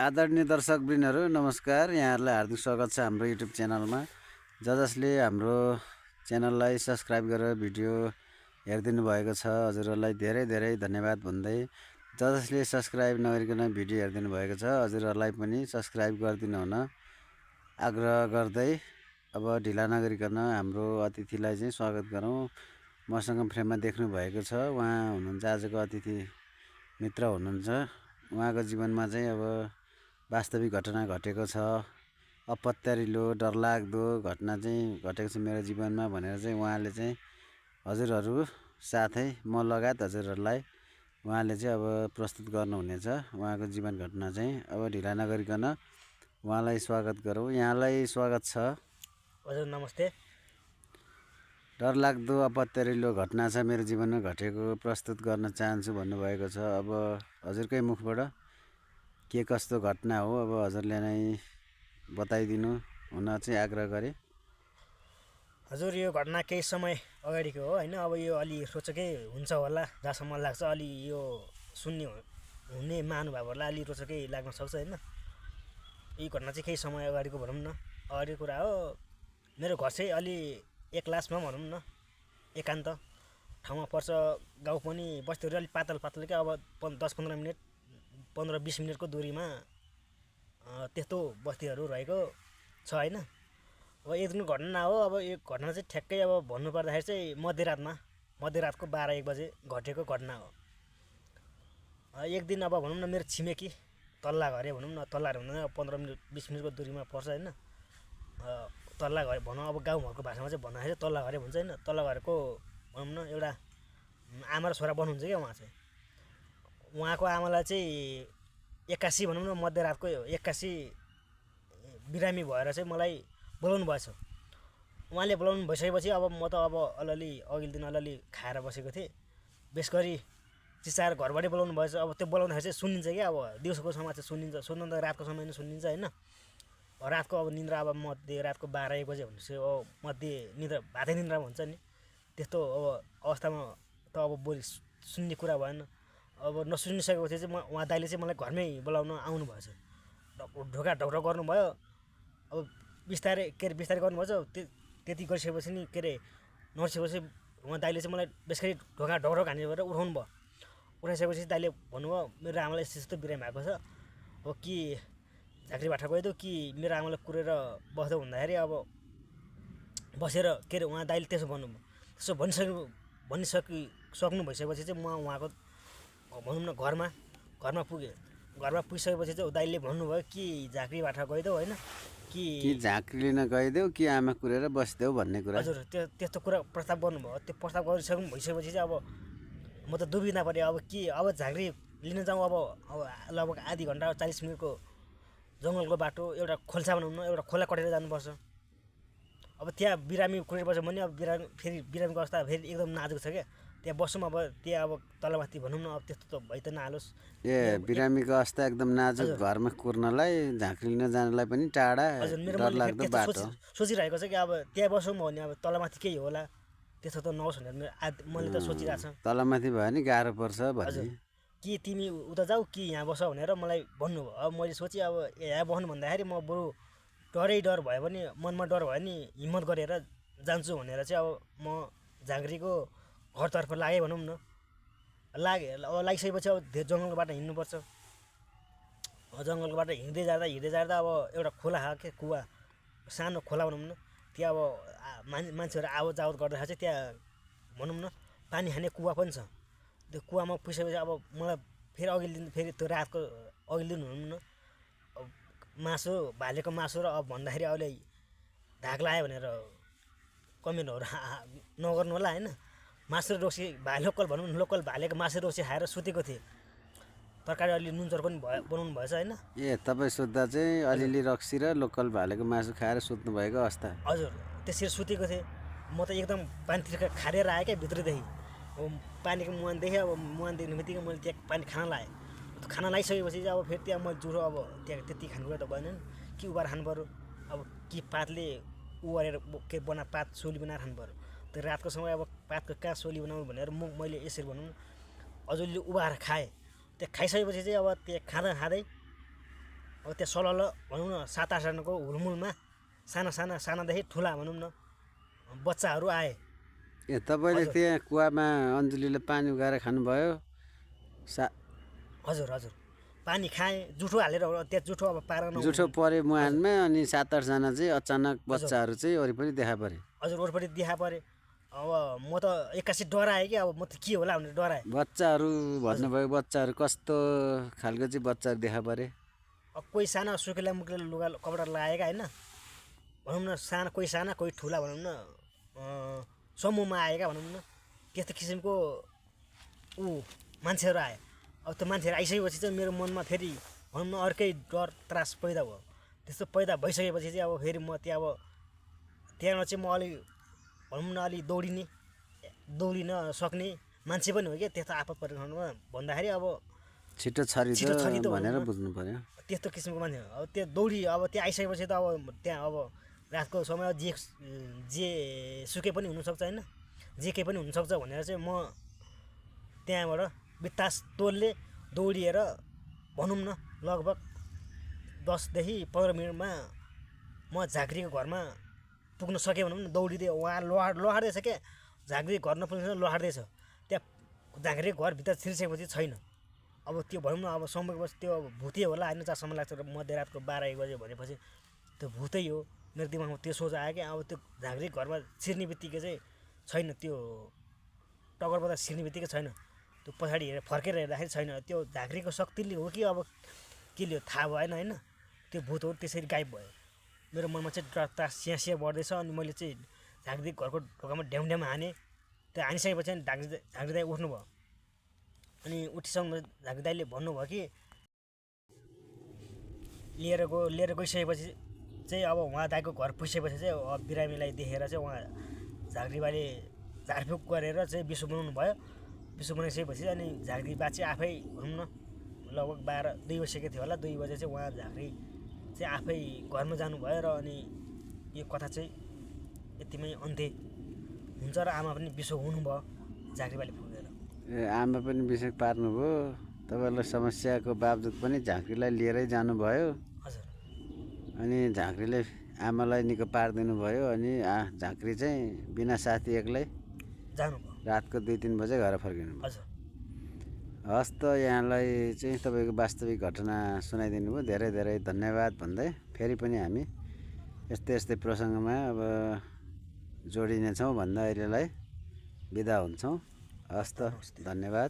आदरणीय दर्शकवृन्दहरू नमस्कार। यहाँहरूलाई हार्दिक स्वागत छ हाम्रो युट्युब च्यानलमा। जसले हाम्रो च्यानललाई सब्सक्राइब गरेर भिडियो हेरिदिनु भएको छ हजुरहरूलाई धेरै धेरै धन्यवाद भन्दै, जसले सब्सक्राइब नगरिकन भिडियो हेरिदिनु भएको छ हजुरहरूलाई पनि सब्सक्राइब गरिदिनु हुन आग्रह गर्दै अब ढिला नगरिकन हाम्रो अतिथिलाई चाहिँ स्वागत गरौँ। मसँग फ्रेममा देख्नु भएको छ, उहाँ हुनुहुन्छ आजको अतिथि मित्र हुनुहुन्छ। उहाँको जीवनमा चाहिँ अब वास्तविक घटना घटेको छ, अपत्यारिलो डरलाग्दो घटना चाहिँ घटेको छ मेरो जीवनमा भनेर चाहिँ उहाँले चाहिँ हजुरहरू साथै म लगायत हजुरहरूलाई उहाँले चाहिँ अब प्रस्तुत गर्नुहुनेछ। उहाँको जीवन घटना चाहिँ अब ढिला नगरिकन उहाँलाई स्वागत गरौँ। यहाँलाई स्वागत छ। हजुर नमस्ते। डरलाग्दो अपत्यारिलो घटना छ मेरो जीवनमा घटेको, प्रस्तुत गर्न चाहन्छु भन्नुभएको छ। अब हजुरकै मुखबाट के कस्तो घटना हो अब हजुरले नै बताइदिनु हुन चाहिँ आग्रह गरेँ। हजुर यो घटना केही समय अगाडिको हो होइन। अब यो अलि रोचकै हुन्छ होला जहाँसम्म लाग्छ। अलि यो हुने महानुभावहरूलाई अलि रोचकै लाग्न सक्छ होइन। यी घटना चाहिँ केही समय अगाडिको भनौँ न, अगाडिको कुरा हो। मेरो घर चाहिँ अलि एक्लासमा भनौँ न, एकान्त ठाउँमा पर्छ। गाउँ पनि बस्तीहरू अलिक पातल पातल क्या। अब 10-15 मिनट 15-20 मिनटको दूरीमा त्यस्तो बस्तीहरू रहेको छ होइन। अब एक दिनको घटना हो। अब यो घटना चाहिँ ठ्याक्कै अब भन्नुपर्दाखेरि चाहिँ मध्यरातको 12-1 बजे घटेको घटना हो। एक दिन अब भनौँ न मेरो छिमेकी तल्ला घरे भनौँ न, तल्ला घर भन्दा 15-20 मिनटको दूरीमा पर्छ होइन। तल्ला घर भनौँ, अब गाउँघरको भाषामा चाहिँ भन्दाखेरि चाहिँ तल्ला घरे भन्छ होइन। तल्ला घरको भनौँ न एउटा आमा र छोरा बन्नुहुन्छ क्या। उहाँ चाहिँ उहाँको आमालाई चाहिँ 81 भनौँ न, मध्यरातको 81 बिरामी भएर चाहिँ मलाई बोलाउनु भएछ। उहाँले बोलाउनु भइसकेपछि अब म त अब अलिअलि अघिल्लो दिन अलिअलि खाएर बसेको थिएँ। विशेष गरी चिसाएर घरबाटै बोलाउनु भएछ। अब त्यो बोलाउँदाखेरि चाहिँ सुनिन्छ क्या। अब दिउँसोको समाचार सुनिन्छ, सुन्नु त रातको समय नै सुनिन्छ होइन। रातको अब निन्द्रा अब मध्ये रातको 12-1 बजे भनेपछि अब मध्ये निन्द्रा भातै निन्द्रा भन्छ नि, त्यस्तो अब अवस्थामा त अब बोली सुन्ने कुरा भएन। अब नसुनिसकेपछि चाहिँ उहाँ दाइले चाहिँ मलाई घरमै बोलाउन आउनु भएछ। ढोका ढकढक गर्नुभयो। अब बिस्तारै गर्नुभएछ। त्यति गरिसकेपछि नि नर्सिसकेपछि उहाँ दाइले चाहिँ मलाई बेसरी ढोका ढकढक हानेर उठाउनु भयो। उठाइसकेपछि दाइले भन्नुभयो मेरो आमालाई यस्तो बिरामी भएको छ, अब कि झाँक्री बाठा गइदियो कि मेरो आमालाई कुरेर बस्दो भन्दाखेरि अब बसेर उहाँ दाइले त्यसो भन्नुभयो। त्यसो भनिसक्नु भइसकेपछि चाहिँ म उहाँको भनौँ न घरमा पुगेँ। घरमा पुगिसकेपछि चाहिँ दाइले भन्नुभयो कि झाँक्री बाठा गइदेऊ होइन, कि झाँक्री लिन गइदेऊ कि आमा कुरेर बसिदेऊ भन्ने कुरा। हजुर त्यस्तो कुरा प्रस्ताव गर्नुभयो। त्यो प्रस्ताव गरिसक्नु भइसकेपछि चाहिँ अब म त दुविधा परेँ। अब कि अब झाँक्री लिन जाउँ। अब लगभग आधी घन्टा 40 मिनटको जङ्गलको बाटो, एउटा खोल्सा भनौँ न, एउटा खोला कटेर जानुपर्छ। अब त्यहाँ बिरामी कुरेर बस्यो भने अब बिरामीको अवस्था फेरि एकदम नाजुक छ क्या। त्यहाँ बसौँ अब त्यहाँ अब तलमाथि भनौँ न, अब त्यस्तो त भइ त नहालोस्। बिरामीको अवस्था एकदम नाजुक, घरमा कुर्नलाई झाँक्री लिन जानलाई पनि टाढा, डरलाग्दो बाटो सोचिरहेको छ कि अब त्यहाँ बसौँ भने अब तलमाथि केही होला, त्यस्तो त नहोस् भनेर मैले त सोचिरहेको छ। तलमाथि भयो भने गाह्रो पर्छ भन्ने। कि तिमी उता जाऊ कि यहाँ बस भनेर मलाई भन्नुभयो। अब मैले सोचेँ अब यहाँ बस्नु भन्दाखेरि म बरु डर भयो भने, मनमा डर भयो भने हिम्मत गरेर जान्छु भनेर चाहिँ अब म झाँक्रीको घरतर्फ लागेँ भनौँ न। लागिसकेपछि अब धेरै जङ्गलको बाटो हिँड्नुपर्छ। जङ्गलको बाटो हिँड्दै जाँदा अब एउटा खोला के कुवा, सानो खोला भनौँ न, त्यहाँ अब मान्छेहरू आवत जावत गर्दाखेरि चाहिँ त्यहाँ भनौँ न पानी खाने कुवा पनि छ। त्यो कुवामा पुगिसकेपछि अब मलाई फेरि अघिल्लो दिन फेरि त्यो रातको अघिल्लो दिन भनौँ न, भालेको मासु र अब भन्दाखेरि अहिले धाक लाग्यो भनेर कमेन्टहरू नगर्नु होला होइन। मासु र रक्सी लोकल भालेको मासु रक्सी खाएर सुतेको थिएँ। तरकारी अलि नुन चर्को पनि बनाउनु भएछ होइन। तपाईँ सुत्दा चाहिँ अलिअलि रक्सी र लोकल भालेको मासु खाएर सुत्नु भएको अवस्था? हजुर त्यसरी सुतेको थिएँ। म त एकदम पानीतिर खारेर आएँ क्या भित्रदेखि। अब पानीको मुहान देखेँ। अब मुहान देख्ने बित्तिकै मैले त्यहाँ पानी खान लगाएँ। खाना लगाइसकेपछि चाहिँ अब फेरि त्यहाँ मैले जुरो अब त्यहाँ त्यति खानेकुरा त भएन नि, कि उबार खानु पऱ्यो। अब कि पातले उबारेर के पात सोली बनाएर खानु पऱ्यो। त्यो रातको समय अब पातको कहाँ सोली बनाउनु भनेर मैले यसरी भनौँ न अझैले उबाएर खाएँ। त्यो खाइसकेपछि चाहिँ अब त्यो खाँदै अब त्यहाँ सलल भनौँ न 7-8 जनाको हुलमुलमा सानादेखि ठुला भनौँ न बच्चाहरू आए। ए तपाईँले त्यहाँ कुवामा अञ्जुलीले पानी उगाएर खानुभयो? हजुर हजुर पानी खाएँ, जुठो हालेर त्यहाँ जुठो अब पार्न जुठो पऱ्यो मुहानमा अनि 7-8 जना चाहिँ अचानक बच्चाहरू चाहिँ वरिपरि देखा परे। हजुर वरिपरि देखा परे। अब म त एक्कासी डराएँ कि अब म त के होला भनेर डराएँ। बच्चाहरू भन्नुभयो, बच्चाहरू कस्तो खालको चाहिँ बच्चाहरू देखा परे? अब कोही साना सुकेला मुकेला लुगा कपडा लगाएका होइन, भनौँ न साना, कोही साना कोही ठुला भनौँ न समूहमा आएका भनौँ न त्यस्तो किसिमको मान्छेहरू आए। अब त्यो मान्छेहरू आइसकेपछि चाहिँ मेरो मनमा फेरि भनौँ न अर्कै डर त्रास पैदा भयो। त्यस्तो पैदा भइसकेपछि चाहिँ अब फेरि म त्यहाँबाट चाहिँ म अलि भनौँ न अलि दौडिन सक्ने मान्छे पनि हो क्या। त्यस्तो आपत परेको ठाउँमा भन्दाखेरि अब छिटो छरितो भनेर बुझ्नु पर्यो। त्यस्तो किसिमको मान्छे अब त्यो अब त्यहाँ आइसकेपछि त अब त्यहाँ अब रातको समय जे सुके पनि हुनसक्छ होइन, जे केही पनि हुनसक्छ भनेर चाहिँ म त्यहाँबाट बित्तास तोलले दौडिएर भनौँ न लगभग 10देखि 15 मिनटमा म झाँक्रीको घरमा पुग्न सकेँ भनौँ न। दौडिँदै उहाँ लोहार्दैछ क्या, झाँक्री घर नपुग्छ लोहार्दैछ। त्यहाँ झाँक्रीको घरभित्र छिरिसकेपछि छैन। अब त्यो भनौँ न अब समयपछि त्यो भुतै होला होइन, जहाँसम्म लाग्छ मध्यरातको 12-1 बजे भनेपछि त्यो भुतै हो। मेरो दिमागमा त्यो सोच आयो कि अब त्यो झाँक्री घरमा छिर्ने बित्तिकै चाहिँ छैन, त्यो टगरबाट छिर्ने बित्तिकै छैन। त्यो पछाडि हेरेर फर्केर हेर्दाखेरि छैन। त्यो झाँक्रीको शक्तिले हो कि अब केले हो थाहा भएन होइन, त्यो भूत हो त्यसरी गायब भयो। मेरो मनमा चाहिँ डर स्यासिया बढ्दैछ। अनि मैले चाहिँ झाँक्री घरको ढोकामा ढ्याम हानेँ। त्यो हानिसकेपछि झाँक्री दाइ उठ्नुभयो। अनि उठिसक्नु झाँक्री दाइले भन्नुभयो कि लिएर गइसकेपछि चाहिँ अब उहाँ दाइको घर पुगिसकेपछि चाहिँ अब बिरामीलाई देखेर चाहिँ उहाँ झाँक्री बाले झारफुक गरेर चाहिँ विसो बनाउनु भयो। विसो बनाइसकेपछि अनि झाँक्री बा चाहिँ आफै भनौँ न लगभग 2 बजिसकेको थियो होला, 2 बजे चाहिँ उहाँ झाँक्री चाहिँ आफै घरमा जानुभयो। र अनि यो कथा चाहिँ यतिमै अन्त्य हुन्छ। र आमा पनि विसो हुनुभयो झाँक्री बाले फुकेर। ए आमा पनि विषय पार्नुभयो। तपाईँलाई समस्याको बावजुद पनि झाँक्रीलाई लिएरै जानुभयो। हजुर। अनि झाँक्रीले आमालाई निको पारिदिनु भयो। अनि झाँक्री चाहिँ बिना साथी एक्लै जानुभयो, रातको 2-3 बजे घर फर्किनु। हजुर। हस् त, यहाँलाई चाहिँ तपाईँको वास्तविक घटना सुनाइदिनु भयो, धेरै धेरै धन्यवाद भन्दै फेरि पनि हामी यस्तै प्रसङ्गमा अब जोडिनेछौँ भन्दा अहिलेलाई बिदा हुन्छौँ। हस् त, धन्यवाद।